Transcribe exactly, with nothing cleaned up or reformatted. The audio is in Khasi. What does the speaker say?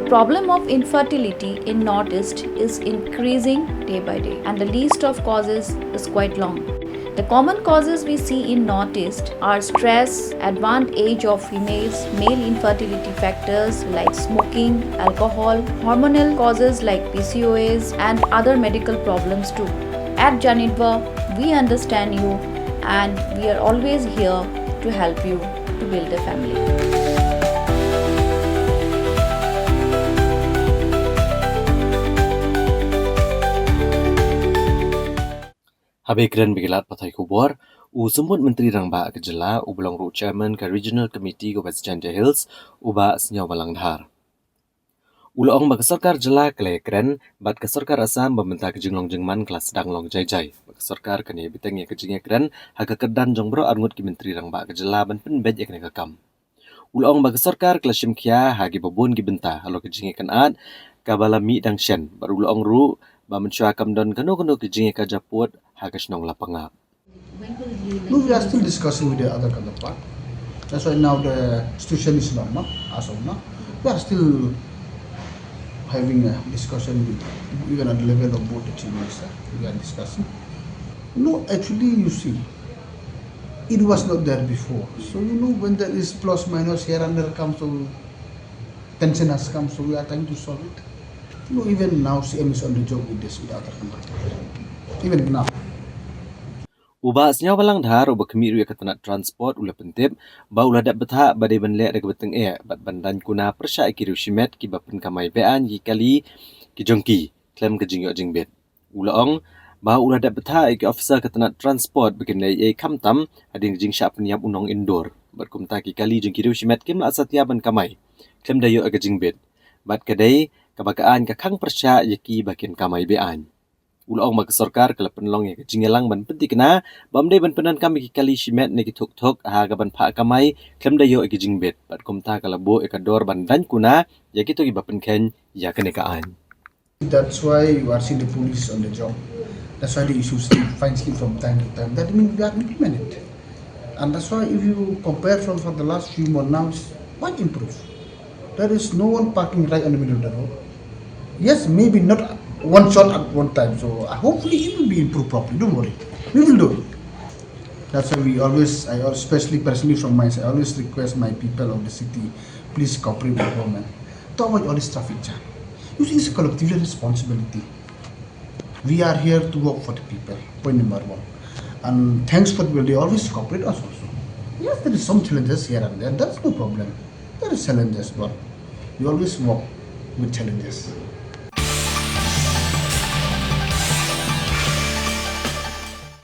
Problem of infertility in Northeast is increasing day by day, and the list of causes is quite long. The common causes we see in Northeast are stress, advanced age of females, male infertility factors like smoking, alcohol, hormonal causes like P C O S, and other medical problems too. At Janitva, we understand you and we are always here to help you to build a family. Haba kren bad ki lad pathai khubor, u Symbud Myntri Rangbah ka jylla, uba long ruh chairman ka Regional Committee ka West Jaintia Hills, u Bah Sniawbhalang Dhar, u la ong ba ka sorkar jylla ka la ïakren bad ka sorkar Assam ba mynta ka jinglong jingman ka la sdang long jai jai, ba ka sorkar kan ïa bteng ïa ka jingïakren ha ka kyrdan jong baroh arngut ki Myntri Rangbah ka jylla ban pynbeit ïa kane ka kam. U la ong ba ka sorkar ka la shim khia ha kiba bun ki bynta halor ka jingïakynad kaba la mih dang shen, bad u la ong ruh ba mynshuwa kam don kano kano ka jingïakajia pud ha ka shnong Lapangap. No, we are still discussing with the other counterpart. That's why now the situation is normal as of now. We are still having a discussion with, even at the level of both the chief minister. We are discussing. No, actually, you see, it was not there before. So you know, when there is plus minus here and there comes to tension has come, so we are trying to solve it. You know, even now, C M is on the job with this, with other counterpart. Even now. U Bah Sniawbhalang Dhar, uba khmih ruh ïa ka tnat transport, u la pyntip ba u la dep bthah ba dei ban leh da kaba tyngeh bad ban daiñ kuna pyrshah ïa ki riew shimet kiba pynkamai be-aiñ ïa ki kali ki jong ki khlem ka jingïoh jingbit. U la ong ba u la dep bthah ïa ki officer ka tnat transport ba kin leh ei ei khamtam hadien ka jingshah pynïap u nong Indore, bad kumta ki kali jong ki riew shimet kim lah satia ban kamai khlem da ïoh ïa ka jingbit, bad ka dei kaba ka aiñ ka khang pyrshah ïa ki ba kin kamai be-aiñ. U la ong ba ka sorkar ka la pynlong ïa ka jingïalang ban pynthikna ba ym dei ban pyndonkam ïa ki kali shimet ne ki thuk thuk ha kaban phah kamai khlem da ïoh ïa ki jingbit, bad kumta ka la buh ïa ka dor ban daiñ kuna ïa kito kiba pynkheiñ ïa kane ka aiñ. That's why you are seeing the police on the job. That's why the issues keep, fines keep from time to time. That means we are implemented. And that's why if you compare from for the last few months now, it's much improved. There is no one parking right on the middle of the road. Yes, maybe not one shot at one time. So uh, hopefully it will be improved properly. Don't worry. We will do it. That's why we always, I al- especially personally from my side, I always request my people of the city, please cooperate with government to avoid all this traffic jam. You see, it's a collective responsibility. We are here to work for the people, point number one. And thanks for the people, they always cooperate us also. Yes, there is some challenges here and there, that's no problem. There is challenges, but we always work with challenges.